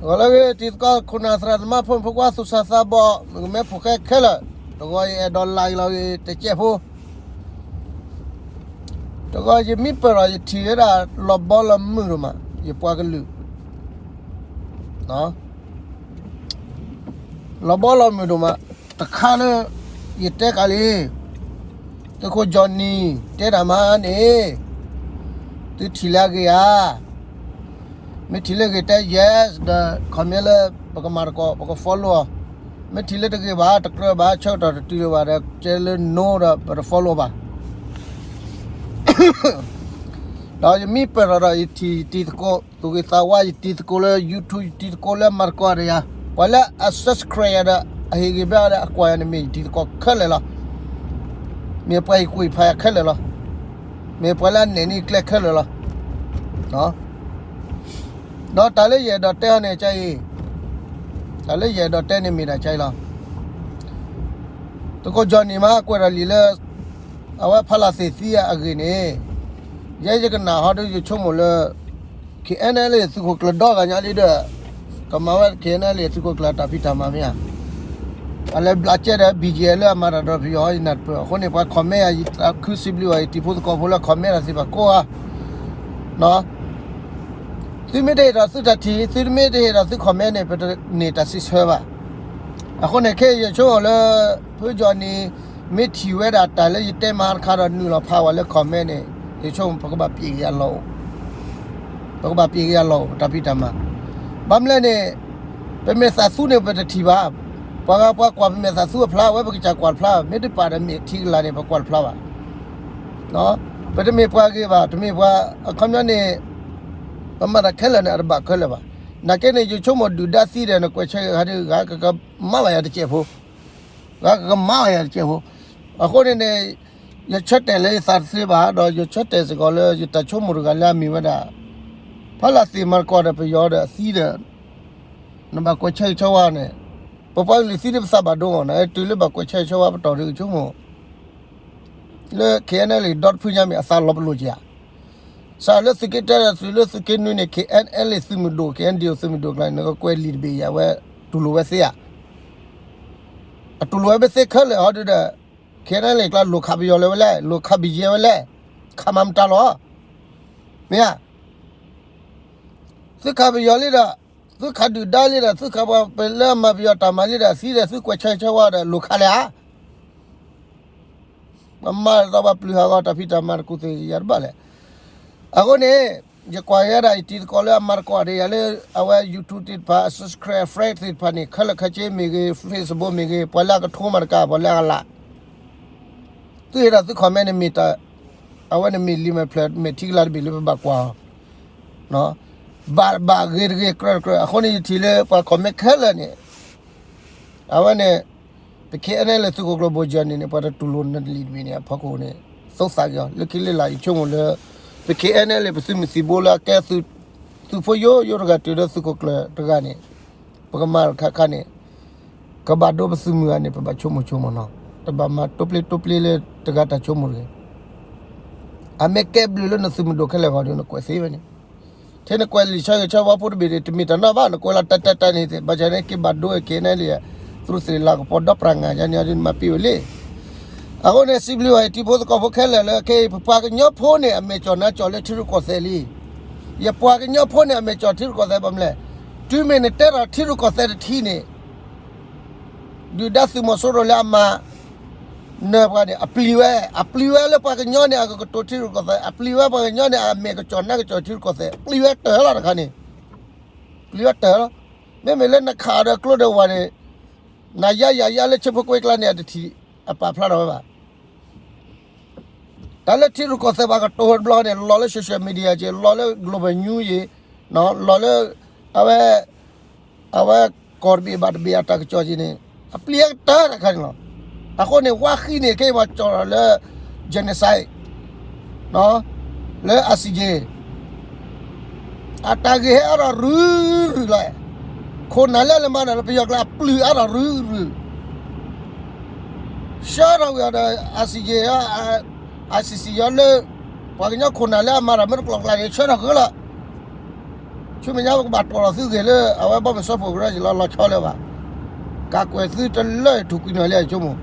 ဂီၤလၢအဂ့ၤ တံၤသကိးခိၣ်နၢ်သရၣ်သမါ ဖိမုၣ်ဖိခွါ သူၣ်စၢ်သးဘီၣ် မုၣ်ကမဲဖိဃဲခဲလၢာ်, တဂီၤယအဲၣ်ဒိးလၢက့ၤလီၤဂ့ၤတစဲးဖိ, တဂီၤယမံပၢၢ်ဒီး ယထံၣ်ဝဲဒၣ်လီၤဘီလီၤမုၢ်ဒိၣ်မး ယပှၤကလုာ် လီၤဘီလီၤမုၢ်ဒိၣ်မး, တခါလၢ ယတဲကးလံ, သုးခိၣ် Johnny တဲတၢ်မးန့ၣ်, သုထံၣ်လၢအဂ့ၤဧါ, မ့ၢ်ထံၣ်လၢအဂ့ၤတဲ yes ဒီး comment လၢ ပကမၤသကိး ပက follow အီၤ, မ့ၢ်ထံၣ်လၢတဂ့ၤဘၣ် တကြၢးဘၣ် ဆၢကတီၢ်တတုၤလၢၤဘၣ်ဒီး ကဲလၢ no ဒီး ပတ follow ဘၣ် ဒီးယမံပၢၢ်ထီၣ်ဒီး ယထံၣ်ယတံၤသကိး သူၣ်ဂ့ၤသးဝါ ယတံၤသကိးလၢ YouTube ယတံၤသကိးလၢအမၤသကိးတၢ်ယၤ, ပှၤလၢအ subscribe ယၤဒီး အဟ့ၣ်ဂံၢ်ဘါဒီး အကွၢ်ယၤန့ၣ် မ့ၢ်ယတံၤသကိးခဲလၢာ်လီၤ. မ့ၢ်ပှၤဟ့ၣ်ကူၣ်ဟ့ၣ်ဖးယၤခဲလၢာ်လီၤ. မ့ၢ်ပှၤလၢအနဲၣ်န့ၢ်ကျဲခဲလၢာ်လီၤ. ဒီးတၢ်လၢယအဲၣ်ဒိးတဲအီၤန့ၣ် ကၢအံၤ, တၢ်လၢယအဲၣ်ဒိးတဲန့ၣ်မ့ၢ်ဒၣ်ကၢအံၤလီၤ. သုးခိၣ် Johnny မး ကွဲးထီၣ်လံာ်လၢ အဝဲဖးလီၤသ့ၣ်သံအဂ့ၢ်န့ၣ်, ယဲယကနၣ်ဟီဒီး ယဆိကမိၣ်လၢ KNLA သုးခိၣ်ကျၢၢ်ဒီဂၤညါလံဒီး ကမၤဝဲ KNLA သုးခိၣ်ကျၢၢ်တၢ်ဖံးတၢ်မၤမ့ၢ်ဧါ. အလဲၤဘျးကဲဒီး BGF လၢအမၤတၢ်ဒီးပယီၤ ယနၢ်တပၢၢ်အဃိန့ၣ် ပှၤ comment ယၤ ယသးခုစံးဘျုးဘၣ် ယတံၤဖိသကိးဖိလၢ comment တၢ်သ့ၣ်တဖၣ်ကိးဂၤ သုမ့ၢ်တဟ့ၣ်ဒီးသုတၢ်ထံၣ် သုမ့ၢ်တဟ့ၣ်ဒီးသု comment န့ၣ် ပတန့ၢ်တၢ်စံးဆၢဘၣ်. အဃိန့ၣ် ခဲအံၤယဆိကမိၣ်လၢ ဖု Johnny မ့ၢ်ထံၣ်ဝဲဒၣ်တၢ်လၢယတဲမၤတခါဒီးနုာ်လီၤဖးဝဲလၢ comment န့ၣ် ယဆိကမိၣ်ပကဘၣ်ပံးကယၤလီၤအိၣ် ပကဘၣ်ပံးကယၤလီၤအိၣ် ပတၢ်ဖံးတၢ်မၤ. ဘၣ်မနုၤလဲၣ်န့ၣ် ပမဲာ်သးသူန့ၣ် ပတထံၣ်ဘၣ်. ပှၤဂၤပှၤကွၢ်ပမဲာ်သးသူအဖျါ အဝဲပကစၢ်ကွၢ်တဖျါ, မ့ၢ်တပာ်ဒီးမဲာ်ထံကလၤန့ၣ် ပကွၢ်တဖျါဘၣ်. ပတမ့ၢ်ပှၤဂ့ၤဘၣ်, တမ့ၢ်ပှၤအခီပညီန့ၣ် ပမၤတၢ်ခဲလၢာ်န့ၣ် အတဘၣ်ခဲလၢာ်ဘၣ်. နာ်က့န့ၣ် ယဆိကမိၣ်ဒုၣ်ဒါသံဒီး နကွဲးဆၢဂ့ၤဂၤဒုး ဂၤကကမၤဘၣ်ယၤတစဲးဖိ, ဂၤကကမၤဘၣ်ယၤတစဲးဖိ. အဃိန့ၣ်န့ၣ် ယဆၢတဲာ်လၢယသးတသ့ဘၣ်, ဒီးယဆၢတဲာ်စ့ၢ်ကီးလၢယတၢ်ဆိကမိၣ်တဂၤလၢအမ့ၢ်ဝဲဒၣ် ဖီလာ်သ့ၣ်မၤသကိးဒီးပယီၤဒီးအသံဒီး နဘၣ်ကွဲးဆၢဂ့ၤဆၢဝါန့ၣ်, ပပှၤကလုာ်သံဒ်ပသးဘၣ်ဒိမးနီၤ, တုၤလၢဘၣ်ကွဲးဆၢဂ့ၤဆၢဝါပတီၢ်ဒုးကဆိကမိၣ် လၢ KNLA ဒီတဖုညါမ့ၢ်အသးလီၤပလိာ်က့ၤဧါ. စးလၢသုးက့တၢဒီးသုးလၢသုးက့နွံန့ၣ် KNLA သုးမုၢ်ဒိၣ် KNDO သုးမုၢ်ဒိၣ်ကျါန့ၣ် နကကွဲးလံာ်တဘ့ၣ်ယၤဝဲ တူၢ်လိာ်ဝဲသ့ဧါ. အတူၢ်လိာ်ဝဲမ့ၢ်သ့ခဲလၢာ်ဟီဒုးဒီး KNLA ကျါလိၣ်ခးပယီၤလၢၤဝဲလဲၣ်, လိၣ်ခးဘံၣ်ယဲၢ်ဝဲလဲၣ်, ခးမၤမတၤလီၤ. မ့ၢ်ဧါ. သုခးပယီၤလံဒီး, သုခးဒုၣ်ဒါလံဒီး, သုခးပှၤလၢအမၤပယီၤတၢ်မၤလံဒီး, သံဒီးသုကွဲးဆၢဂ့ၤဆၢဝါဒီး လိၣ်ခးလဲၣ်ဧါ. ပမၤသးပှၤပျုၢ်ဟးဂီၤတၢ်ဖံးတၢ်မၤတကူၣ်သ့ၣ်ယၤတဘၣ်လဲၣ်. အဃိန့ၣ် ယကွၢ်ယဲဒၣ်ယတံၤသကိးလၢအမၤသကိးဒီးယၤလၢ အဝဲ YouTube သ့ၣ်တဖၣ် subscribe friend သ့ၣ်တဖၣ်န့ၣ် ခဲလၢာ်ခဲဆ့မ့ၢ်ဂ့ၤ Facebook မ့ၢ်ဂ့ၤ ပှၤလၢအကထိမၤတကး ပှၤလၢအကလး သုဟ့ၣ်ဒီးသု comment န့ၣ်မ့ၢ်တၢ်, အဝဲန့ၣ်မ့ၢ်လံာ်မဲာ်ဖျၢၣ် မဲာ်ထံကလၤတဘ့ၣ်လၢပဘၣ်ကွၢ်အီၤ, ဘၣ်ဘၣ်ဂ့ၤတဂ့ၤ ကြၢးတကြၢး. အဃိန့ၣ် ယထံၣ်လၢပှၤ comment ခဲလၢာ်န့ၣ် အဝဲန့ၣ် ပ KNLA သုးခိၣ်ကျၢၢ်ဘိၣ်ကၠီၣ်န့ၣ်န့ၣ် ပှၤတတူၢ်လိာ်နလံာ်တဘ့ၣ်န့ၣ် အဖီခိၣ်န့ၣ် သိသးက့ၤအီၤ လၢခံလၢလာ် ယဆိကမိၣ်လၢ ပ KNLA ပသုးမုၢ်သံၣ်ဘိလၢအကဲ သုးဖိယိယိတဂၤတုၤလၢသုးခိၣ်ကျၢၢ်တဂၤန့ၣ် ပကမၤတခါခါန့ၣ် ကဘၣ်ဒိပသုးမုၢ်ဂၤန့ၣ် ပဘၣ်ဆိကမိၣ်ဆိကမိၣ်နီၤ, တဘၣ်မၤတိပျ့တိပျ့လၢတဂၤတၢ်ဆိကမိၣ်တဂ့ၤ. အမ့ၢ်ကဲဘျုးလၢနသုးမုၢ်ဒိၣ်ခဲလၢာ်ဂီၢ်ဒီး နကွဲးသ့ဝဲန့ၣ်, ထဲနကွဲးလံာ်ဆၢဂ့ၤဆၢဝါဖိတဘ့ၣ်န့ၣ် တမ့ၢ်တၢ်နီတမံၤဘၣ်, နကွဲးလီၤတၢ်တၢ်တၢ်န့ၣ် ဘၣ်ဆၣ်န့ၣ် က့ၤဘၣ်ဒိဝဲ KNLA သုးရ့ၣ်လၤကပီၤဒီးပြၢ်ငါယါန့ၣ် နမၤပ့ၢ်ဝဲလံ. အဃိန့ၣ် စံးဘျုးဘၣ်ယတံၤဖိသကိးဖိခဲလၢာ်လၢ ခဲအံၤ ပပှၤကညီဖိန့ၣ် အမဲာ်ကၠီၣ်နါကၠီၣ်လၢထံရူၢ်ကီၢ်သဲးလံ. ယပှၤကညီဖိန့ၣ် အမဲာ်ကၠီၣ်ထံရူၢ်ကီၢ်သဲးဘၣ်မနုၤလဲၣ်, တုၤမ့ၢ်နတဲထီၣ်ထံရူၢ်ကီၢ်သဲးတထံၣ်န့ၣ် ဒုၣ်ဒါသုးမီၤစိရိၤလၢအမၤနၢၤပှၤန့ၣ် အပျံၤဝဲ, အပျံၤဝဲလၢပှၤကညီန့ၣ် အကကတိၤထံရူၢ်ကီၢ်သဲး, အပျံၤဝဲပှၤကညီန့ၣ် အမဲာ်ကၠီၣ်နါကၠီၣ်ထံရူၢ်ကီၢ်သဲး, ပျံၤဝဲတၢၢ်လီၤတခါန့ၣ်, ပျံၤဝဲတၢၢ်လီၤ. မ့မ့ၢ်လၢနခးဒီးကျိဒီးဝၤန့ၣ် နၤယါယၤယါလၢဆၢဖိကွဲကျါန့ၣ် အတထံၣ်အပာ်ဖျါထီၣ်ဝဲဘၣ်. တၢ်လၢထံရူၢ်ကီၢ်သဲးပှၤကတိၤဝဲတဘျီန့ၣ် လီၤလၢ social media က့ၤ, လီၤလၢ Global News က့ၤ, လီၤလၢ အဝဲ အဝဲကီၢ်တဘ့ၣ်ဘၣ်တဘ့ၣ်အတၢ်ကစီၣ်က့ၤန့ၣ် အပျံၤဝဲတၢၢ်တခါန့ၣ်လီၤ. အဃိန့ၣ် ဝါဃံန့ၣ် ခဲအံၤပှၤကၠီၣ်ထီၣ်လၢ genocide လၢ ICJ အတၢ်ဂ့ၢ်ဟဲအါထီၣ်ရုၢ်ရုၢ်လီၤ. ခိၣ်နၢ်လၢအလဲၤမၤတၢ်လၢပယီၤကျါ အပျုၢ်အါထီၣ်ရုၢ်ရုၢ် ဆှၢထီၣ်ကွံာ်အီၤဒီး ICJ ယီၤ ICC ယီၤလၢ ပှၤကညီခိၣ်နၢ်လၢအမၤတၢ်မ့ၢ်တကျိၤကျါန့ၣ် ဆှၢထီၣ်ဃုာ်လီၤ. ဆူမဲာ်ညါပကဘၣ်တီၢ်ထီၣ်သုဂ့ၢ်လၢ အဝဲဘီမုၢ်စၢဖှိၣ်ကရၢက့ၤလီၤ လီၤဆီလၢၤဘၣ်. ကးကွဲးသုတလၢထူၣ်ကွံာ်နီၢ်လံအဆိကမိၣ်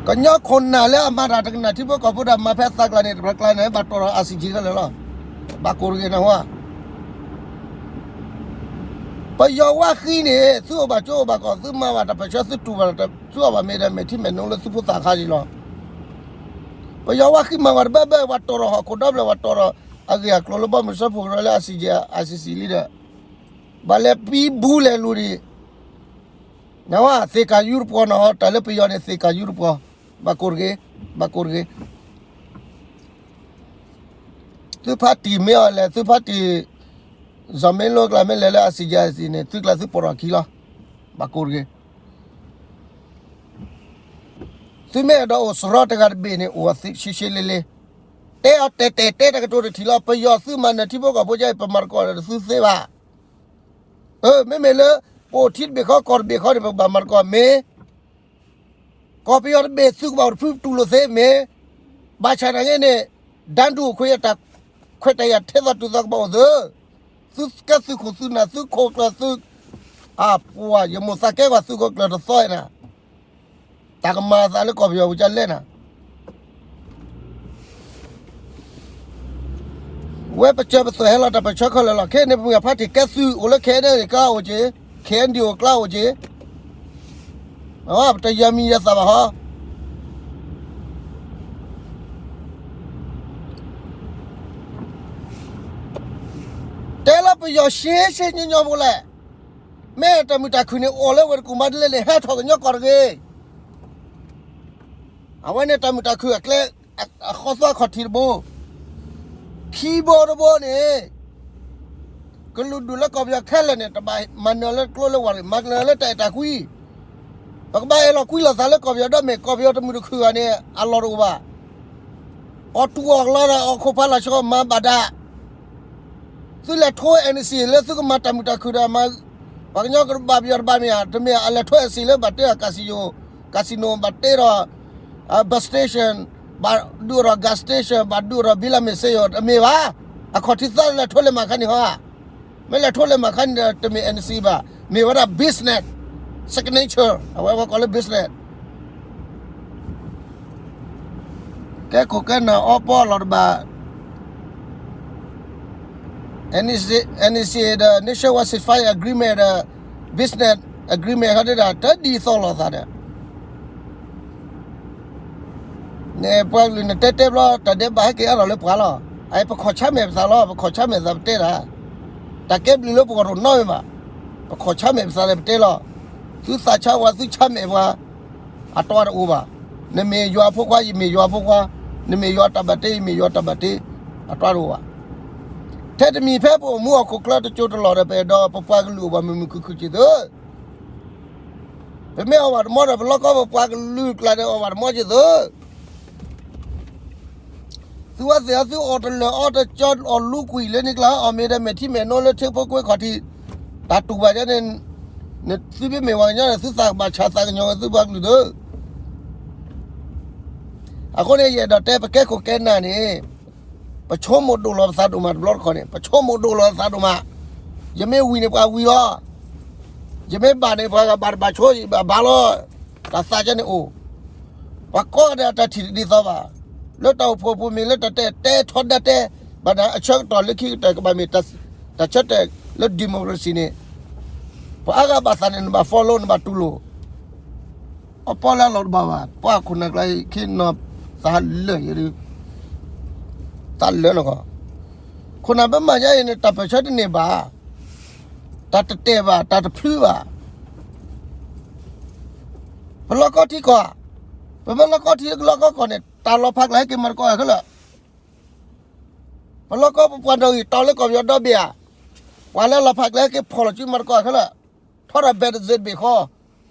ကညီခိၣ်နၢ်လၢအမၤတၢ်တကနၣ်ထံဖိကီၢ်ဖိဒီးမၤဖဲသးကျါန့ၣ် တဖျၢၣ်ကျါန့ၣ် ဘၣ်တီၢ်ထီၣ် I C J ခဲလၢာ်လီၤ. ဘၣ်ကိၢ်တဂ့ၤနၢ်ဟူဧါ. ပယီၤဝါဃံန့ၣ် သုအိၣ်ဘၣ်ကၠိအိၣ်ဘၣ်ကီၢ် သုမၤဘၣ်တၢ်ပၢၢ်ဆၢ သုတူၢ်ဘၣ်တၢ် သုအီၣ်ဘၣ်မ့ၤဒီးမဲာ်ထံမဲာ်နိလၢသုဖိသၣ်ခါက့ၤလီၤ. ပယီၤဝါဃံမၤဘၣ်တဘၢဘၢ ပှၤတီၢ်ထီၣ်ဟီၣ်ခိၣ်ဒီဖျၢၣ် ပှၤတီၢ်ထီၣ်အဂ့ၢ်အကျိၤလၢဘီမုၢ်စၢဖှိၣ်ကရၢလၢ I C J I C C လံဒီး ဘၣ်လဲၤပံဘူးလဲၤလူၤဒံး နဝဲ သ့ၣ်ကၢ်ယူတပှီၤနီၤ တၢ်လၢပယီၤန့ၣ် သ့ၣ်ကၢ်ယူတပှီၤ, ဘၣ်ကိၢ်တဂ့ၤ, ဘၣ်ကိၢ်တဂ့ၤ. သုဖါတံၢ်မ့ၢ်အီၤလဲၣ် သုဖါတံၢ် စီၤမ့လိကျါမ့ၢ်လဲၤလၢ I C J I C C န့ၣ် သုကျါသုပိာ်ထီၣ်ခံလီၤ, ဘၣ်ကိၢ်တဂ့ၤ. သုမ့ၢ်အဲၣ်ဒိးအိၣ်စရီတဂၤတဘ့ၣ်န့ၣ် အိၣ်အီၤသ့ရှဲရှဲလ့လ့, တဲအီၤတဲာ်တဲာ်တဲတၢ်ကတိၤတထံၣ်လီၤ. ပယီၤသုမၤနၢၤထံဖိကီၢ်ဖိကဲအံၤ ပမၤတကီၢ်ဒီးသုသ့ဘၣ်. အၢ မ့မ့ၢ်လၢ ပအိၣ်ထံတဘ့ၣ်ဃီ ကီၢ်တဘ့ၣ်ဃီန့ၣ် ပကဘၣ်မၤတကီၢ်မ့ၢ် ကီၢ်ပယီၤတဘ့ၣ် သုကဘၣ်အိၣ်တဖုတူၢ်လိာ်သ့မ့ၢ်, ဘၣ်ဆၣ်နာ်က့န့ၣ် ဒၢဒူၣ်အခွဲးအတၢ်ခွဲးတၢ်ယာ်ထဲသိးတုၤသိးကဘၣ်အိၣ်သ့, သုကဲသုးခိၣ်သုးနၢ်သုခိၣ်ကျၢၢ်သု, အပှၤ ယမိၢ်သးကဲကွၢ်သုးခိၣ်ကျၢၢ်တသီနၤ, တၢ်ကမၤအသးလၢကီၢ်ပယီၤပူၤကလဲၣ်နၤ ဝဲပစၢၤပသွဲၣ်ဟဲလီၤတၢ်ပၢၢ်ဆၢခဲလၢာ်လီၤ. ခဲအံၤန့ၣ် ပမ့ၢ်ဖါတံၢ်ကဲသုးအိၣ်လၢ K N L A ကျါအိၣ်က့ၤ, K N D O ကျါအိၣ်က့ၤ, ပတယၢၤမံၤယၢၤသၣ်ဘၣ်ဟီ. တဲလၢပယီၤရှဲရှဲညီညီဖိလဲၣ်, မ့ၢ်တၢ်မုာ်တၢ်ခုၣ်န့ၣ် အိၣ်လၢဝဲတကူၣ်မၤဒ်လဲၣ်န့ၣ် ဟဲထီၣ်ကညီကီၢ်တဂ့ၤ. အဝဲန့ၣ်တၢ်မုာ်တၢ်ခုၣ်အကျဲ အဃီသီအခီၣ်ထံးတဘိ, ခံဘိတဘိန့ၣ် ကလုာ်ဒူၣ်လၢကီၢ်ပယီၤခဲလၢာ်န့ၣ် တဘၣ်မၤနၢၤလၢကျိလၢဝၢ်ရံၣ် မၤနၢၤလၢတၢ်အဲၣ်တၢ်ကွံ, ပကဘၣ်အဲၣ်လီၤကွံလိာ်သးလၢကီၢ်ပယီၤဒီးမ့ၢ် ကီၢ်ပယီၤတမုာ်တခုၣ်ဘၣ်န့ၣ် အလီၢ်တအိၣ်ဘၣ်. အီၣ်တူၢ်အီၣ်ကလီဒီး အီၣ်ခိၣ်ဖးလၢ်ဆှီမၤဘၣ်ဒၣ် သုလဲၤထိ N C A လၢသုကမၤတၢ်မုာ်တၢ်ခုၣ်ဒီးမၤ, ပှၤကညီကဘၣ်ပယီၤတဘၣ်မ့ၢ်ဧါ, တမ့ၢ်အလဲၤထိ N C A လၢဘၣ်တ့အီၤ casino, casino ဘၣ်တ့ဒီး bus station, ဘၣ်ဒုးအီၤဒီး gas station, ဘၣ်ဒုးအီၤဒီး ဘံလၢမ့ၢ်စ့ယိၤ တမ့ၢ်ဘၣ်. အခီၣ်ထံးသၢလဲၤထိလဲၤမၤခါန့ၣ်ဟီဧါ, မ့ၢ်လဲၤထိလဲၤမၤခါန့ၣ်ဒီး တမ့ၢ် N C A ဘၣ်, မ့ၢ်ဝဲဒၣ် business, signature အဝဲဝဲကိးလၢ business ကဲခိၣ်ကဲနၢ်အီပီအလီၢ်တဘၣ်, N E C A ဒီး Nationwide Ceasefire Agreement ဒီး Business Agreement ဟီဒ်ဒၣ် တဒ်သိးလိာ်သးဒီး န့ၣ်ပှၤကလုာ်န့ၣ်တဲတဲဘျီ တၢ်ဒဲးဘးဟဲက့ၤအါထီၣ်လၢပှၤလီၤ. အအံၤပခီၣ်ဆါမဲာ်ပသးလီၤ, ပခီၣ်ဆါမဲာ်ပသးပတဲတၢ်, တၢ်ကဲဘျုးလၢပဂီၢ်တအိၣ်နီတမံၤဘၣ်. ပခီၣ်ဆါမဲာ်ပသးဒီးပတဲလီၤ. သုသးဆါဝဲ သုဆါမဲာ်ပှၤ အတၢ်တအိၣ်ဘၣ်. နမ့ၢ်ယွၤဖိခွါ ယမ့ၢ်ယွၤဖိခွါ, နမ့ၢ်ယွၤတၢ်ဘၣ်တ့ ယမ့ၢ်ယွၤတၢ်ဘၣ်တ့, အတၢ်တအိၣ်ဘၣ်. ထဲတမံၤဖဲပအိၣ်မူဟီၣ်ခိၣ်ချၢတစိၢ်တလီၢ်ဒီး ပအဲၣ်ဒိးပပှၤကလုာ်အိၣ်ဘၣ်မုာ်မုာ်ခုၣ်ခုၣ်က့ၤသု ပမ့ၢ်အီၣ်ဘၣ်တမီဒီး ပလီၢ်ကီၢ်ပပှၤကလုာ်ကျါဒီးအီၣ်ဘၣ်တမီက့ၤသု. သုဝဲသ့ၣ်အီၤ သုအီၣ်တလၢာ်အီတကၠီအီၣ်လူကွံာ်လၢန့ၣ်ကျါ အီၣ်မ့ၤဒီးမဲာ်ထံမဲာ်နိလၢထံဖိကွ့ခီၣ်ထံး, တၢ်တူၢ်ဘၣ်ယဲန့ၣ်, သုမ့မ့ၢ်ပှၤကညီန့ၣ် သုသးကဘၣ်ဆါသးကညီၤဝဲသုပှၤကလုာ်သု. အဃိန့ၣ် ယအဲၣ်ဒိးတဲပကဲခိၣ်ကဲနၢ်န့ၣ် ပဆိကမိၣ်ဒိၣ်လီၤပသးဒိၣ်မးတဘျီတခီၣ်န့ၣ် ပဆိကမိၣ်ဒိၣ်လီၤပသးဒိၣ်မး, ယမ့ၢ်ဝံၤန့ၣ်ပှၤဝံၤလီၤ, ယမ့ၢ်ဘၣ်န့ၣ် ပှၤကဘၣ်တဘၣ်ဆိ ယဘၣ်ဘၣ်လီၤ, တၢ်သးကဲန့ၣ်အိၣ်, ပှၤကိးဂၤဒဲးအတၢ်ထံၣ်တဒ်သိးဘၣ်, လၢတၢ်အိၣ်ဖှိၣ်ပူၤမ့ၢ်လၢတၢ်တဲတဲထီဒါတဲ, ဘၣ်နၤအဆၢကတီၢ်လၢခံကတၢၢ်ကဘၣ်မ့ၢ် တၢ်ဆၢတဲာ်လၢ democracy န့ၣ်, ပှၤအါဂၤဘၣ်သးန့ၣ် နဘၣ် follow နဘၣ်တူၢ်လိာ် အီပီလၢအလီၢ်တဘၣ်ဘၣ်, ပှၤခိၣ်နၢ်ကျါအံၤ ခ့နီၤသးလၢာ်ယဲဒုး, သးလၢာ်နီၢ်ကီၢ်, ခိၣ်နၢ်ဘၣ်မၤညါအံၤန့ၣ် တၢ်ပၢၢ်ဆၢတန့ၢ်ဘၣ်, တၢ်တတဲာ်ဘၣ် တၢ်တဖျုဘၣ်, ပလီၢ်ကီၢ်ထံကီၢ်, ပမ့ၢ်လီၢ်ကီၢ်ထံလၢကလီၢ်ကီၢ်ကီၢ်န့ၣ် တၢ်လီၤဖးကျါဟဲက့ၤမၤတကီၢ်ခဲလၢာ် ပလီၢ်ကီၢ်ပပှၤနီၣ်ဂံၢ်တီလၢကီၢ်ပယီၤဒီဘ့ၣ်ဧါ, ပှၤလၢလီၤဖးကျါဟဲက့ၤဖီၣ်လီၤစုမၤတကီၢ်ခဲလၢာ်, ထီၣ်ဒီး ဘဲးတစ့တဘ့ၣ်ဃီ,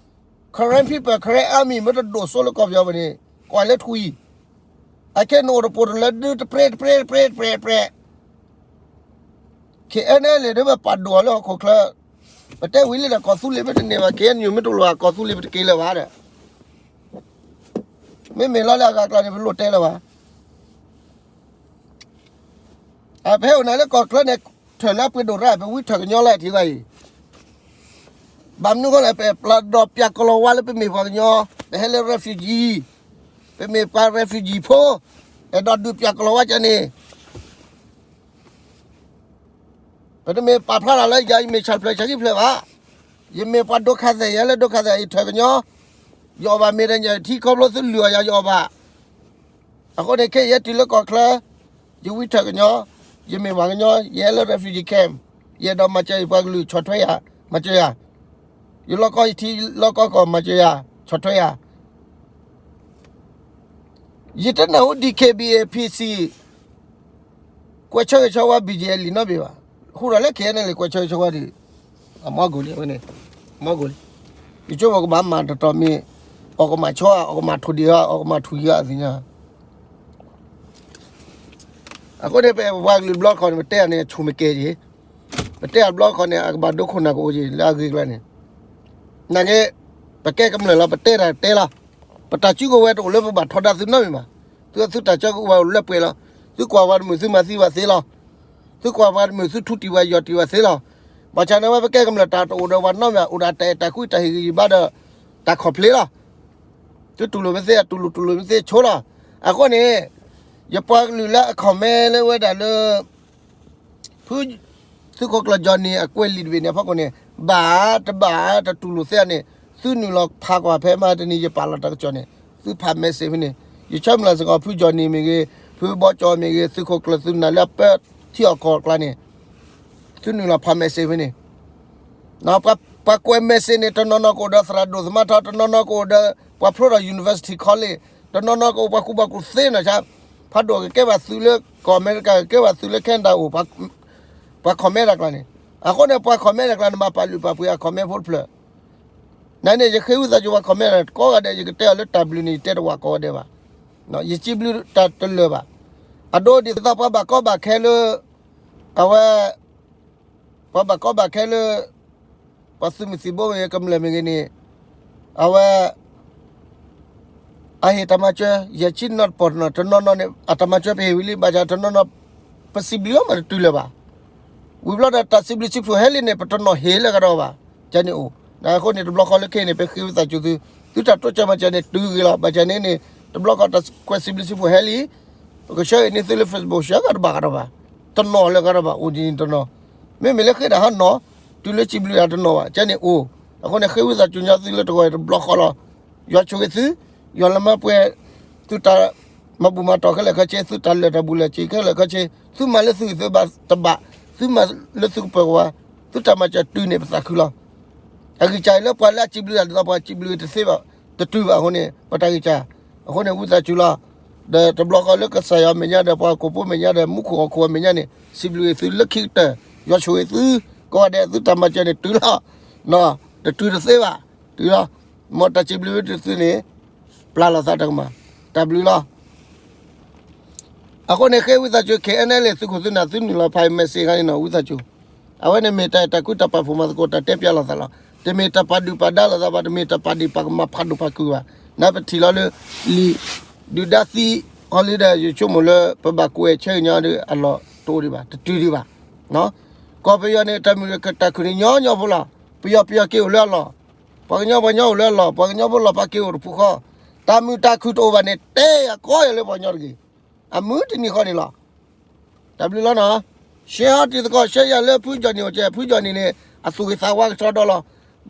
Karen people, Karen army မ့ၢ်တဒိၣ်စိလၢကီၢ်ပယီၤဘၣ်န့ၣ် ကွၢ်လၢထွံၣ်, အခဲနအိၣ်တပိာ်တလၢဒုတပြဲတပြဲတပြဲတပြဲတပြဲ, KNLA ဒ်ပပာ်ဒိၣ်အီၤလၢဟီၣ်ခိၣ်ချၢ, ပတဲဝံၤလံဒီး ကီၢ်သူလ့ၤမ့ၢ်တန့ၢ်ဘၣ် KNU မ့ၢ်တလိၣ်ဘၣ် ကီၢ်သူလ့ၤပတက့ၤလၢၤဘၣ်ဒီး, မ့မ့ၢ်လီၤလၢအဂၤကျါန့ၣ် ပလိၣ်တဲလၢၤဘၣ်. ပဟဲအိၣ်နၤလၢကီၢ်ချၢန့ၣ် ထၢၣ်လၢအပှ့ၤဒိၣ်ရၣ် ပဝံထၢၣ်ကညီလၢအထံးဘၣ်အံၤ, ဘၣ်မနုၤအဃိလဲၣ် ပပျၢ်ဒီးပၠးကလီၤဝါလၢပမ့ၢ်ပှၤကညီ, ပဟဲလၢ refugee, ပမ့ၢ်ပှၤ refugee ဖိ, အဲၣ်ဒိးဒုးပၠးကလီၤဝါကန့ၣ် ပတမ့ၢ်ပာ်ဖျါတၢ်လၢယၤ ယမ့ၢ်ဆၣ်ဖျၢၣ်ဆၣ်ခံဖျၢၣ်ဘၣ်. ယမ့ၢ်ပှၤဒိခါသဲး ယဟဲလၢဒိခါသဲး ယထၢၣ်ကညီ, ယအီၣ်ဘၣ်မ့ၢ်တညၣ်ထံခီဖျိသုလုၢ်အီၣ်ယၤ ယအီၣ်ဘၣ်. အဃိန့ၣ် ခဲအံၤယဲတုၤလၢကီၢ်ချၢ, ယဝံထၢၣ်ကညီ, ယမ့ၢ်ပှၤကညီ ယဟဲလၢ refugee camp, ယအဲၣ်ဒိးမၤစၢၤယပှၤကလုာ်ဆီၣ်ထွဲယၤ, မၤစၢၤယၤ, ယလီၢ်ကီယထံလီၢ်ကီကီၢ် မၤစၢၤယၤ, ဆီၣ်ထွဲယၤ ယတနၢ်ဟူ DKBA PC ကွဲးဆၢဂ့ၤဆၢဝါ BGF လံာ်နီတဘ့ၣ်ဘၣ်. ဟူးဒီးလၢ KNLA ကွဲးဆၢဂ့ၤဆၢဝါဒံး, အမီၢ်ဂိၢ်လံဝဲန့ၣ်, မီၢ်ဂိၢ်လံ. ယဆိကမိၣ်ကဘၣ်မၤတတီၤမ့ၢ်, အီၣ်ကမၣ်ဆီဧါ, အီၣ်ကမၣ်ထူၣ်ဒံးဧါ, အီၣ်ကမၣ်ထူၣ်ယံၤဧါ အသ့ၣ်ညါ. အဃိန့ၣ် ပပှၤကလုာ်တဘျီတခီၣ်န့ၣ် ပတဲအီၤန့ၣ် ဆိၣ်မ့ၢ်ကဲက့ၤ, ပတဲအီၤတဘျီတခီၣ်န့ၣ် အကဘၣ်ဒိခိၣ်နၢ်ကအိၣ်က့ၤ လၢအဂ့ၤကျါန့ၣ်. နာ်က့, ပကဲကမျၢၢ်လီၤ ပတဲတၢ်တဲလီၤ. ပတၢ်စုကဝဲၤတအိၣ်လၢပဘၣ်ထီဒါသုနီတမံၤဘၣ်. သုသုတၢ်စုကဝဲၤအိၣ်လၢပှဲၤလီၤ. သုကွၢ်ပှၤတမုာ် သုမၤသံပှၤသ့လီၤ. သုကွၢ်ပှၤတမုာ် သုထူတံၢ်ပှၤယီၢ်တံၢ်ပှၤသ့လီၤ. ဘၣ်ဆၣ်န့ၣ်ဝဲ ပကဲကမျၢၢ်တၢ်တအိၣ်ဒီးပှၤနီတမံၤဘၣ်, အိၣ်ဒီးတၢ်အဲၣ်တၢ်ကွံတၢ်ဟ့ၣ်ဂံၢ်ဟ့ၣ်ဘါဒီး တၢ်ခီၣ်ဖျိလီၤ. သုတူၢ်လိာ်မ့ၢ်သ့ တူၢ်လိာ်တူၢ်လိာ်မ့ၢ်သ့ဆိလီၤ. အဃိန့ၣ် ယပှၤကလုာ်လၢအ comment လၢဝဲဒၣ်လၢ ဖု သုးခိၣ်ကျၢၢ် Johnny အကွဲးလံာ်တဘ့ၣ်န့ၣ်အဖီခိၣ်န့ၣ် ဘၣ်တဘၣ်တတူၢ်လိာ်သ့န့ၣ် သုနုာ်လီၤဖးကွၢ်ဖဲမဟါတနံၤ ယပာ်လီၤတၢ်ကစီၣ်န့ၣ် သုဖး message ဖဲန့ၣ် ယဆၢမုၢ်လၢ်စ့ၢ်ကီး ဖု Johnny မ့ၢ်ဂ့ၤ ဖုဘီကၠီမ့ၢ်ဂ့ၤ သုးခိၣ်ကျၢၢ် သုနုာ်လၢအပၢထံအီၣ်ကီၢ်အကျါန့ၣ် သုနုာ်လီၤဖး message ဖဲန့ၣ် ပှၤကွဲး message န့ၣ် တနီၤနီၤကအိၣ်ဒီးသရၣ်ဒိၣ်သမါထီ တနီၤနီၤကအိၣ်ဒီး ပှၤဖျိဒီး University College တနီၤနီၤကအိၣ်ပှၤကူပှၤကူသ့နီၤ ဖးဒိၣ်ကကဲဘၣ်သုးလၢကီၢ်အမဲရကၤ ကကဲဘၣ်သုးလၢ Canada အိၣ် ပှၤ comment တၢ်ကျါန့ၣ် အဃိန့ၣ် ပှၤ comment တၢ်ကျါန့ၣ် မၤပာ်လုၢ်ပာ်ပှ့ၤအ comment ဖိတဖျၢၣ် နန့ၣ် ယဃ့ဝံသးစူၤပှၤ comment ကိးဂၤဒဲး ယကတဲအီၤလၢတၢ်ဘျုးန့ၣ် ယတဲတဝးကိးဂၤဒဲးဘၣ် ယစံးဘျုးတၢ်တလၢာ်ဘၣ် အဒိဒ်သိးပှၤဘၣ်ကီဘၣ်ခဲလၢ အဝဲ ပှၤဘၣ်ကီဘၣ်ခဲလၢ ပှၤသုးမုၢ်သံၣ်ဘိမ့ၢ်ဂ့ၤ ကမျၢၢ်မ့ၢ်ဂ့ၤန့ၣ် အဝဲ အဟ့ၣ်တၢ်မၤစၢၤ ယဲၢ်ဆံနီၢ်တပီၢ်တနီၤ တနီၤနီၤန့ၣ် အတၢ်မၤစၢၤပဟ့ၣ်ဝံၤလံ ဘၣ်ဆၣ်တနီၤနီၤ ပစံးဘျုးအီၤမးတတုၤလၢၤဘၣ်. ဝံၤဘျီဒီးတၢ်စံးဘျုးစံးဖှိၣ်ဟဲလံန့ၣ် ပတနီၤဟ့ၣ်လၢကဒီးဘၣ် ကန့ၣ်အိၣ် အဃိန့ၣ် တဘျီဃီလၢခဲအံၤန့ၣ် ပဃ့ဝံသးစူၤသု သုတၢ်တိစၢၤမၤစၢၤန့ၣ် တုၤဂ့ၤလီၤ ဘၣ်ဆၣ်န့ၣ်န့ၣ် တဘျီဃီတၢ်ကွဲးစံးဘျုးစံးဖှိၣ်ဟဲလံ ပကဆှၢအံၤန့ၣ်သုလၢ Facebook ဆှၢကဒီးတဘၣ်ကဒီးဘၣ် တနီၤလၢကဒီးဘၣ် အိၣ်ဒ်န့ၣ်တနီၤ မ့မ့ၢ်လၢဃ့တၢ်ဟးနီၤ တုၤလၢစံးဘျုးတၢ်တနီၤဘၣ် ကန့ၣ်အိၣ် အဃိန့ၣ် ဃ့ဝံသးစူၤညီသုလၢတဂီၤအံၤတဘျီဃီလီၤ ယွၤဆိၣ်ဂ့ၤသု ယွၤလၢမၤပှဲၤ သုတၢ်မၤဘူၣ်မၤတီၢ်ခဲလၢာ်ခဲဆ့ သုတၢ်လၢာ်တၢ်ဘူၣ်လၢာ်စ့ၤခဲလၢာ်ခဲဆ့ သုမၤလၢသုဂံၢ်သုဘါတဘၣ် သုမၤလၢသုကပၢၤကဝါ သုတၢ်မၤစၢၤတုၤန့ၢ်ပသးခုလီၤ အဂံၢ်စၢ်အံၤလၢပှၤလၢအစံးဘျုးတၢ်ဒ်သိးပှၤစံးဘျုးတသ့ဘၣ် တတုၤဘၣ်အဃိန့ၣ် ပတၢ်ဂံၢ်စၢ် အဃိန့ၣ် ဝံသးစူၤလီၤ ဒီးတဘျီဃီလၢကစၢ်ယွၤအမဲာ်ညါဒီးပှၤဟီၣ်ခိၣ်ဖိအမဲာ်ညါဒီးမူခိၣ်ဟီၣ်ခိၣ်အမဲာ်ညါန့ၣ် စံးဘျုးဂ့ၤသုလၢခံကတၢၢ် ယွၤဆိၣ်ဂ့ၤသု ကိးဂၤဒဲးသုတၢ်မၤစၢၤန့ၣ်တုၤလီၤ တတုၤတသ့ဘၣ် တုၤလီၤ မ်တၢ်စံးဘျုးဝဲတုၤသုန့ၣ် ပျၢ်လိာ်သးတၢ်ကမၣ် တၢ်ဘျုးလီၤ အဃိန့ၣ် ဃ့ဝံသးစူၤ ခဲအံၤန့ၣ်လံ သုးခိၣ်သုးနၢ် သုနုာ်လီၤဖး message ခါန့ၣ်နီၤ ဝံသးစူၤ အဝဲန့ၣ်မ့ၢ်တၢ်အဲၣ်တၢ်ကွံတၢ်ပာ်ဖှိၣ်မၤသကိးတၢ်တဲပၠးလိာ်သးလီၤ. တမ့ၢ်တၢ်ပာ်ဒုၣ်ပာ်ဒါလိာ်သးဘၣ်, တမ့ၢ်တၢ်ပာ်ဒ့ၣ်ပာ်ကမၣ်ဖးဒိၣ်ဖးကုာ်ဘၣ်. နပထံၣ်လီၤလၢ လံာ်ဒုၣ်ဒါသံ holiday ယဆိကမိၣ်လၢ ပဘၣ်ကွဲးဆၢကညီဒီးအလီၢ်တအိၣ်ဒံးဘၣ်, တတုၤဒံးဘၣ်. ကီၢ်ပယီၤန့ၣ် တၢ်မုာ်တၢ်ခုၣ်န့ၣ်ညီညီဖိလီၤ. ပယီၤပယီၤက့ၤအိၣ်လၢအလီၢ်, ပှၤကညီပှၤကညီအိၣ်လၢအလီၢ်, ပှၤကညီဖိလီၢ်ဖးက့ၤအိၣ်တပူၤဃီ, တၢ်မုာ်တၢ်ခုၣ်တအိၣ်ဘၣ်န့ၣ် တဲယၤကီယၤလၢပှၤကညီတဂ့ၤ. အမုၢ်တနံၤဃီန့ၣ်လီၤ. တၢ်ဘျုးလီၤနီၤ. ရှဲဟီတံၤသကိး ရှဲယၤလၢဖုကၠီၣ်နံၣ်အိၣ်ကဲး, ဖုကၠီၣ်နံၣ်န့ၣ် အသူၣ်ဂ့ၤသးဝါကဆှီဒီလီၤ.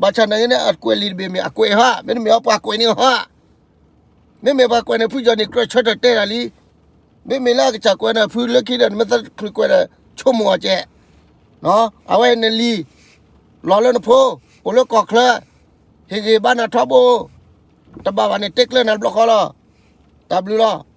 ဘၣ်ဆၣ်နာ်က့န့ၣ် အကွဲးလံာ်တဘ့ၣ်မ့ၢ်အကွဲးဟါ, မ့တမ့ၢ်အီၤပှၤကွဲးန့ၢ်ဟါ. မ့မ့ၢ်ပှၤကွဲးန့ၣ် ဖုကၠီၣ်နံၣ်ကြၢးဆၢထၢၣ်တဲတၢ်လံ. မ့မ့ၢ်လၢအကစၢ်ကွဲးန့ၣ် ဖုလၢခံဒီး နမ့ၢ်သးတချုးကွဲးဒီး ဆိကမိၣ်အီၤကဲး. အဝဲနလံာ် လီၤလၢနဖိ, အိၣ်လၢကီၢ်ချၢ, ဟ့ၣ်ဂံၢ်ဘါနၤထီဘိ, တဘၣ်ဘၣ်န့ၣ် တဲကျၢၤနၤတဘျီဃီလီၤ. တၢ်ဘျုးလီၤ.